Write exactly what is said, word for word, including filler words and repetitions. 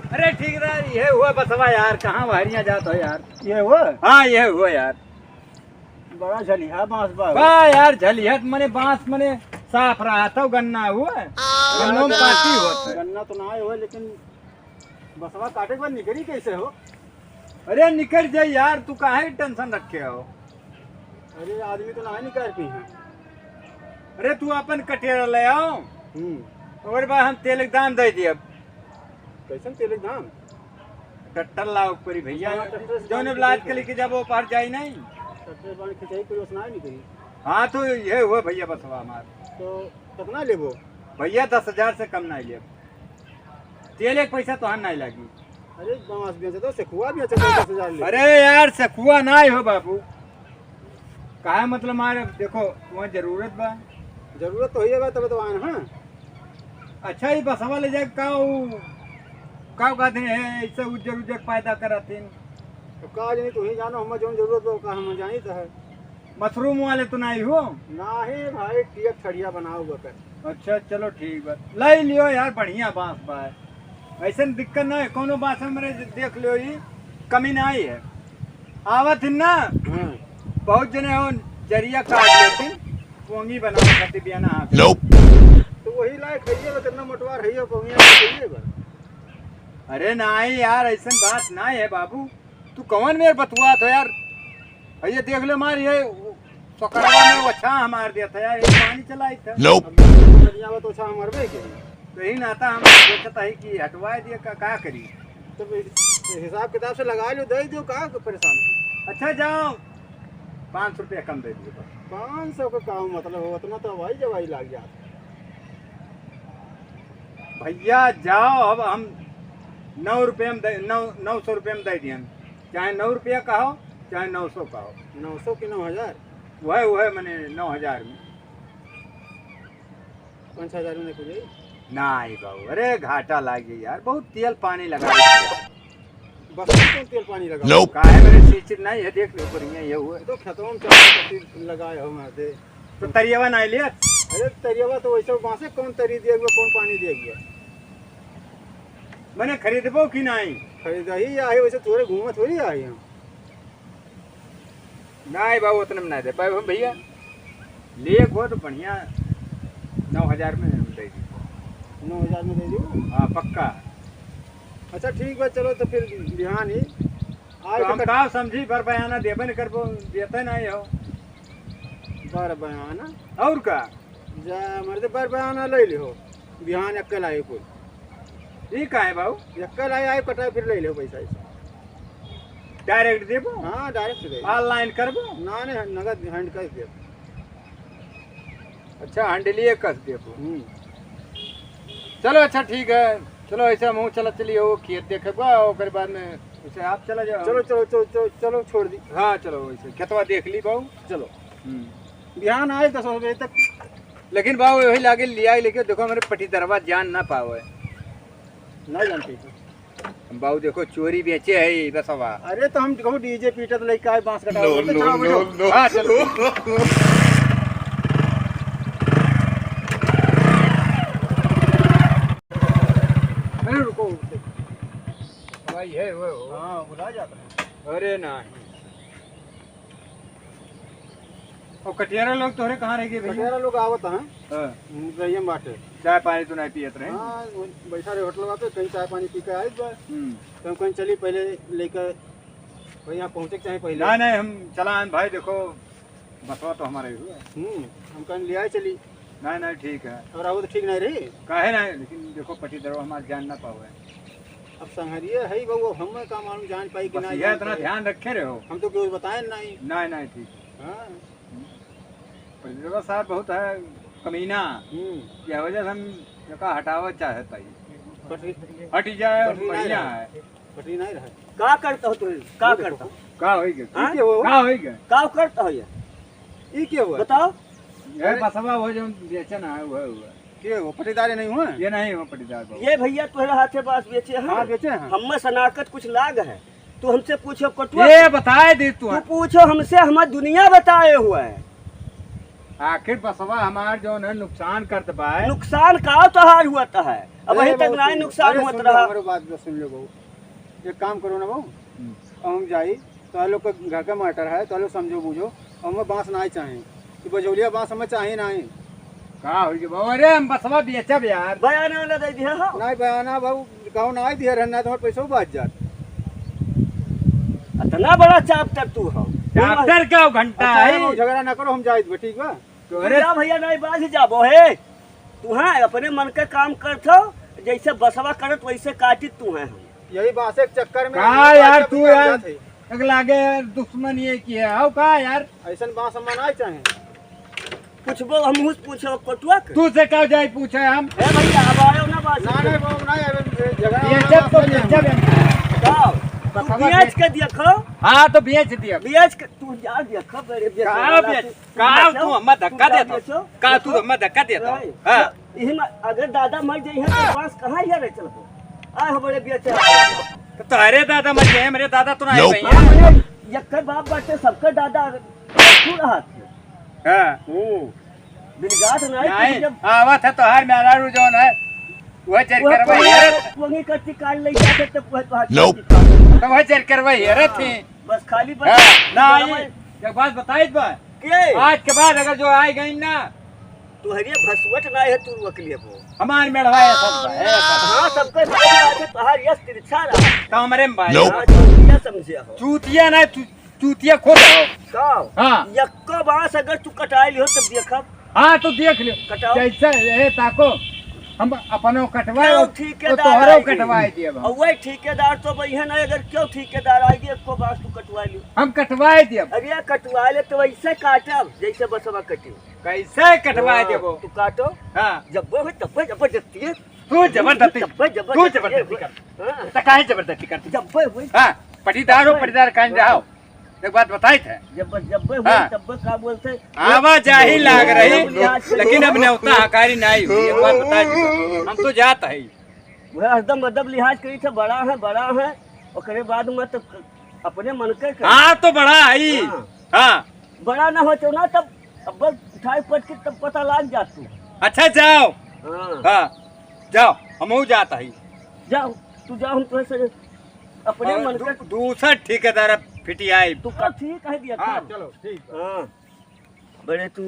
अरे ठीक रहा, ये हुआ बसवा यार, कहाँ बहरिया जात हो यार? ये हुआ? हाँ, ये हुआ यार। बड़ा झलिहा बांस बा। वाह यार, झलिहत मने बांस मने साफ रहा था, गन्ना हुआ। गन्नों में पाती होत है। गन्ना तो ना हुआ, लेकिन बसवा काटे के बाद निकरी कैसे हो? अरे निकल जाई यार, तू काहे टेंशन रखे हो? अरे आदमी तो ना निकाल पी हैं। अरे तू अपन कटेरा ले आओ, हम्म। ओकरे बाद हम तेल के दाम दे दियब। कैसन तेल के दाम? ट्रैक्टर लाओ परी भैया, हाँ, ट्रैक्टर से जौन काम लाद के खिंचाई लेके जाबो पार जाई नहीं। ट्रैक्टर से पानी खिंचाई कोई उसना नहीं करी। हाँ तो ये हुआ भैया बसवा हमार। तो कितना लेबो? भैया दस हजार से कम नहीं लेब। तेल एक पैसा तोहर नहीं लागी। अरे बांस बेचे तो सेखुआ बेचे तो दस हजार ले। अरे यार सेखुआ नहीं हो बाबू, काहे मतलब मारे, देखो वहाँ जरूरत बा। जरूरत तो होइए बा तब तो आए ना। अच्छा ये बसवा ले जाए का उ, का कहते हैं ऐसे उज्जर उज्जर पैदा करातीन। तो का जानी तू ही जानो, हम जौन जरूरत बा का हम जानी तो है। मशरूम वाले तो नहीं हो? नाही भाई, टियक छड़िया बनाओ बकर। अच्छा, चलो ठीक बा, ले लियो यार, बढ़िया बांस बा, ऐसन दिक्कत ना है, कोनो बांस में मेरे देख लियो, ई कमी ना आई है। आवत है ना, हाँ। बहुत जने हो जरिया काट लेते, पोंगी बनावे खातिर बियाना हाथ। Nope। तो वही लायक है, ये कितना मोटवार है, ये पोंगी खाइए बा। अरे नहीं यार, ऐसन बात नहीं है बाबू, तू कौन मेर बतुआत हो यार? भैया देख ले मार, ये सकरवा में वो छाह मार दिया था यार, ये पानी चलाई था। Nope। अब बढ़िया बा तो छाह मारबे के। तो यही नाता हम सोचता है कि हटवा दिया का, का करी? तो हिसाब किताब से लगा लो, दे दो, का परेशान है? अच्छा जाओ, पाँच सौ रुपया कम दे दियो बस। पाँच सौ का का मतलब हो, उतना तो हवाई जवाई लाग जात। भैया जाओ, अब हम नौ रुपये में दे, नौ, नौ सौ रुपये में दे दियन, चाहे नौ रुपया कहो, चाहे नौ सौ कहो। नौ सौ के नौ हजार? वह, वह मने नौ हजार में। पाँच हजार में नहीं कुछ? नहीं बाबू, अरे घाटा लाग गई यार, बहुत तेल पानी लगा। बस कौन तेल पानी लगा? Nope। काहे मेरे सींचित नहीं है, देख लो बढ़िया ये हुआ। तो खेतवा में चावल पत्ती लगाए हो मार दे। तो तरियवा नहीं लिया? अरे तरियवा तो वैसे बांसे कौन तरी दिया हुआ, कौन पानी दिया हुआ? मैंने खरीदबो कि नहीं? खरीदा ही आई, वैसे तोरे घूमा थोड़ी आई हम। नहीं बाबू, उतने में नहीं दे पाए हम भैया। लेक हो तो बढ़िया, नौ हजार में हम दे दी। नौ हजार में दे दी? हाँ, पक्का। अच्छा ठीक बा, चलो तो फिर बिहान ही आज तो हम तक का समझी, बर बयाना देबे न करबो, देते नहीं हो। बर बयाना? और का? जा मर्दे, बर बयाना ले लिहो, बिहान अक्कल आए कुल। ई काहे बाबू? अक्कल आए, आए कटाए फिर ले लिहो पैसा ऐसा। Direct देबो? हाँ, direct दे। Online करबो? ना, नहीं, नगद hand cash देबो। अच्छा, handle-ए कस देबो। हम्म। चलो, अच्छा, ठीक है। चलो, ऐसे हम चला चलिए, वो खेत देखेबा, ओकर बाद में ऐसे आप चला जाओ। चलो, चलो, चलो, चलो, चलो, छोड़ दी। हाँ, चलो, वैसे खेतवा देख ली बाबू। चलो। हम्म। बिहान आए दस बजे तक। लेकिन बाबू, वही लागे लिया, लेकिन देखो, हमारे पटीदरवा जान ना पावे। ना जानते। बाबू, देखो, चोरी बेचे है ये बसवा। अरे, तो हम कहूँ DJ पीटत लेके आए, बांस कटावे। No, no, no, no। हाँ, चलो। अरे, रुको, रुको। भाई, है, वो, वो। हाँ, बुला जाता है। अरे, नहीं। और कटियारा लोग तोहरे कहाँ रह गए भैया? कटियारा लोग आवत हैं। हाँ। हम्म, रहिए में बाटे। चाय पानी तो नहीं पियत रहे। हाँ, वो बैठा रहे होटल पे, कहीं चाय पानी पी के आए बा। हम्म। तो हम कहीं चली पहले लेकर, भाई यहाँ पहुँचे के चाहे पहले। नहीं, नहीं, हम चला आन भाई, देखो, बसवा तो हमारा ही हुआ। हम्म, हम कहीं ले आए चली। नहीं, नहीं, ठीक है। और वो तो ठीक नहीं रही। काहे नहीं, लेकिन देखो, पटीदरवा हमार जान ना पावे। अब संहरिये है बहू, अब हमें का मालूम जान पाई कि बस ना ये जान इतना पाई। ध्यान रखे रहो। हम तो केहू बताए नहीं। नहीं, नहीं, ठीक। हाँ। पटीदरवा साहब बहुत है कमीना। हम्म। यह वजह से हम एका हटावे चाहत हई। पटरी-, हट जाए, पटरी नहीं बढ़िया रहा। है। पटरी नहीं रहा। का करता हो तू? का वो देखो। करता हो? का होई गए? हाँ? ई के हुआ? का होई गए? का करता हो ये? ई के हुआ? बताओ। ये अरे। बसवा वो जो बेचन है, वो हुआ। के हो? पटीदारे नहीं हुआ? ये नहीं हो पटीदार बाबू। ये भैया तोहरे हाथे बांस बेचे हैं। हाँ, बेचे हैं। हमें शनाख्त कुछ लाग है। तू हमसे पूछो कटुआ। ये बताए दे तू। तू पूछो हमसे, हमार दुनिया बताए हुआ है। आखिर बसवा हमार जौन है नुकसान करत बा। नुकसान का तोहार हुआ है? अब अरे वहीं तक बाबू, नाहीं सुन लो, नुकसान अरे हुआ सुन लो, रहा। हमारे बात तो सुन लो बाबू। एक काम करो ना बाबू, हम्म। अब हम जाई, तो लोग के घर का matter है, तो लोग समझो बूझो, हमें बांस नाहीं चाही, तो बजौलिया बांस हमें चाही नाहीं। का हो गया बाबू? अरे हम बसवा बेचब यार। बयाना वाला दे दिया हो। नाहीं बयाना बाबू, कहूँ नाहीं दिया रहना, तुम्हारे पैसों बच जात। इतना बड़ा chapter तू हो। Chapter का घंटा अच्छा है? है बाबू, झगड़ा ना करो, हम जाइत बा, ठीक बा? तोहरे जा भैया, नाहीं बाज जाबो हे। तू हाँ अपने मन के काम करत हो, जैसे बसवा करत वैसे काटित तू है हम। यही बांस एक चक्कर में का हम यार, बांस तू में यार, जात है। एक लागे यार दुश्मन ये किया हो का यार? ऐसन बांस हम नाहीं चाहे। पूछबो हम हुस पूछो कटुआ के। तू से का जाई पूछे हम? ए भैया, अब आयो ना बात ना, से। नहीं बाबू, नहीं, अबे झगड़ा ये वाला जब तो बात नहीं जब है। का? तू बसवा बेच बेच के देखो। हाँ, तो बेच दिया। बेच के तू जा देखो, बड़े बेच का वाला बेच? तू। का तू हमें धक्का देत हो? का तू हमें धक्का देत हो? हाँ। यही में अगर दादा मर जाई है तो बांस कहाँ ये रह चलबो? आ हमरे बिया चल। तो अरे दादा मर गए, मेरे दादा तो ना आए भैया। यक्कर बाप बाटे, सबके दादा तू रहा थे। हाँ। हम्म। बिलगात नहीं नहीं, जब आवत है तोहार मेहरारू जौन है, वह चर करवा हेरत। वही कच्ची काट ले जाते तो वह तो हाथ तो वह चर करवा हेरत थी। बस खाली बस हाँ, नहीं, एक बात बताई बा। के? आज के बाद अगर जो आए गई ना, तोहरे भसुअट ना है, तू रोक लियबो। हमार मेढ़वा है सब, है सब। हाँ, सबके मेढ़वा है, तोहार यस तिरछा रहा। तो हमरे में भाई। हाँ, चूतिया समझे हो। चूतिया ना, चू-, चूतिया खुद हो। का? हाँ। यक्को बांस अगर तू कटाई लियो, तब देखब। हाँ, तो देख लियो। कटाओ। जैसे, ए, ताको, हम अपनो कटवाए, क्यों वो ठेकेदार तोहरो आएगी? कटवाए दिए हम। और वही ठेकेदार तो वही है ना, अगर क्यों ठेकेदार आएगी, यक्को बांस तू कटवा लियो। हम कटवाए दिए। अरे, कटवा ले तो वैसे काटब, जैसे बसवा कटी। कैसे कटवा हाँ, देबो? तू काटो। हाँ। जब्बे होई, तब्बे जबरदस्ती है। तू जबरदस्ती, तब्बे जबरदस्ती तू जबरदस्ती है। कर। हाँ। तो काहे जबरदस्ती करती? जब्बे होई। हाँ, पटीदार हो, हाँ। पटीदार काहे हाँ। रहो? एक बात बताई थे। जब, जब्बे होई, हाँ। तब्बे का बोलते? आवाजाही लाग रही, लिहाज से लेकिन अब न्योता हकारी नहीं हुई। एक बात बताई थे। हम तो जात है। वह हरदम अदब लिहाज करी थे, बड़ा है, बड़ा है। ओकरे बाद में तो अपने मन के कर। हाँ, तो बड़ा है। हाँ। हाँ। बड़ा ना हो तो ना, तब अब उठाए पट के तब पता लाग जात तू। अच्छा, जाओ। हाँ। हाँ, जाओ, हमहू जात हई। जाओ, तू जाओ, हम तोहे से अपने और मन दू-, के दूसर ठेकेदार फिटियाई। तू का ठीक कह दिया हाँ, था। चलो, ठीक बा। हाँ, बड़े तू